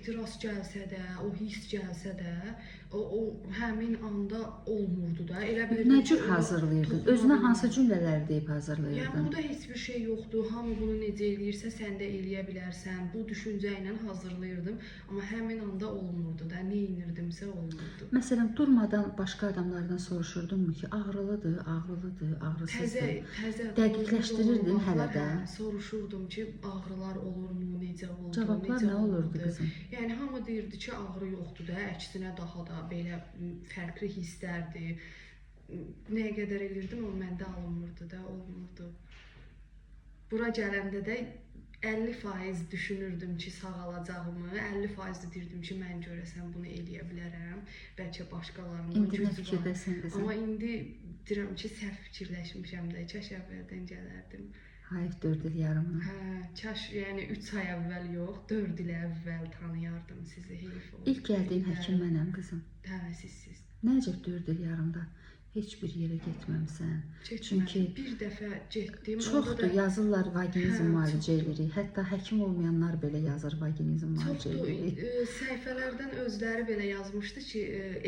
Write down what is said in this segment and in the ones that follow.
Etiraz gəlsə də, o hiss gəlsə də, o həmin anda olmurdu da. Elə bilirdim Nə ki, cür ora hazırlayırdın? toxuna Özünə hansı bilmərəm. cümlələr deyib Yəni hazırlayırdın? burada heç bir şey yoxdur. Hamı bunu necə eləyirsə, sən də eləyə bilərsən. Bu düşüncə ilə hazırlayırdım, amma həmin anda olmurdu da. Nə inirdimsə olmurdu. Məsələn, durmadan başqa adamlardan soruşurdunmu ki, ağrılıdır, ağrılıdır, Təzə ağrısızdır? təzə Dəqiqləşdirirdin olan hələ vaxtlar, də. hə, soruşurdum ki, ağrılar olurmu, necə oldu, Cavablar necə nə olurdu olmadı. qızım? Yəni hamı deyirdi ki, ağrı yoxdur da, əksinə daha da belə fərqli hisslərdir. Nəyə qədər elirdim, o məndə alınmırdı da, olmurdu. Bura gələndə də 50% düşünürdüm ki, sağalacağımı, 50% də deyirdim ki, mən görəsən bunu eləyə bilərəm. Bəlkə başqalarının İndi nə gücü var. fikirdəsən qızım? Amma indi deyirəm ki, səhv fikirləşmişəm də. Kaş əvvəldən gələrdim. Hayf 4 il yarımına. Hə, kaş yəni 3 ay əvvəl yox, 4 il əvvəl tanıyardım sizi, heyf oldu. İlk gəldiyin həkim mənəm qızım. Hə, sizsiz. Nə əcəb 4 il yarımda heç bir yerə getməmisən. Getmədim. Çünki bir dəfə getdim. Onda çoxdur, da yazırlar vaginizm Hə, müalicə çoxdur. edirik. Hətta həkim olmayanlar belə yazır vaginizm müalicə çoxdur. edirik. Səhifələrdən özləri belə yazmışdı ki,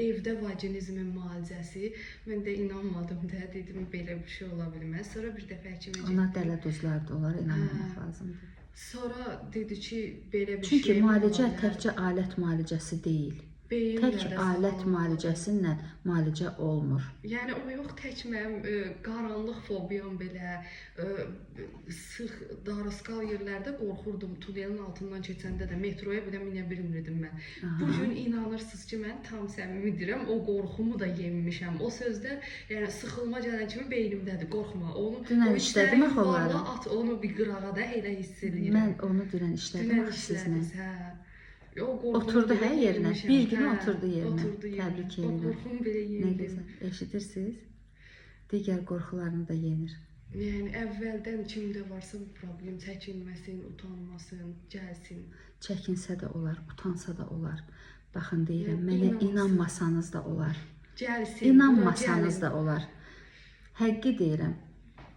evdə vaginizmin müalicəsi. Mən də inanmadım da, dedim belə bir şey ola bilməz. Sonra bir dəfə həkimə getdim. Onlar dələ duzlardır, onlara inanmamaq Hə. lazımdır. Sonra dedi ki, belə bir Çünki şey müalicə ola bilər. təkcə alət müalicəsi deyil. Beyinlə Tək də alət sağalmalı. müalicəsi ilə müalicə olmur. Yəni o yox, tək mənim qaranlıq fobiyam belə, sıx darısqal yerlərdə qorxurdum. Tunelin altından keçəndə də metroya belə minə bilmirdim mən. Bu gün inanırsınız ki, mən tam səmimi deyirəm, o qorxumu da yenmişəm. O sözlər, yəni sıxılma gələn kimi beynimdədir. Qorxma. Onu Dünən o işlədim işləri axı onları. yuvarla, at onu bir qırağa da, elə hiss eləyirəm. Mən onu dünən işlədim Dünən axı sizinlə. işlədiniz, hə. O qorxumu Oturdu belə hə yerinə. yenmişəm. Bir günə Hə, oturdu yerinə. Oturdu yerinə. Təbrik O edirəm. qorxumu belə Nə yendim. gözəl. Eşidirsiniz? Digər qorxularını da yenir. Yəni əvvəldən kimdə varsa bu problem, çəkinməsin, utanmasın, gəlsin. Çəkinsə də olar, utansa da olar. Baxın deyirəm, Yəni, mənə inanmasın. inanmasanız da olar. Gəlsin, bura İnanmasanız gəlin. da olar. Həqqi deyirəm.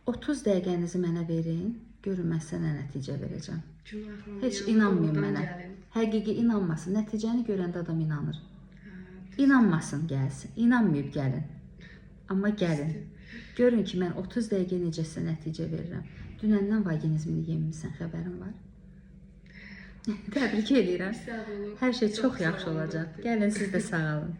30 dəqiqənizi mənə verin, görün mən sizə nə nəticə verəcəm. Günahlanmayam, Heç inanmayın doğrudan mənə. Gəlin. Həqiqi inanmasın. Nəticəni görəndə adam inanır. Hə, İnanmasın gəlsin. İnanmayıb gəlin. Amma gəlin. Görün ki, mən 30 dəqiqə necə sizə nəticə verirəm. Dünəndən vaginizmini yenmisən, xəbərin var? Təbrik eləyirəm. Sağ olun. Hər şey çox sağ yaxşı olun. olacaq. Gəlin siz də sağalın.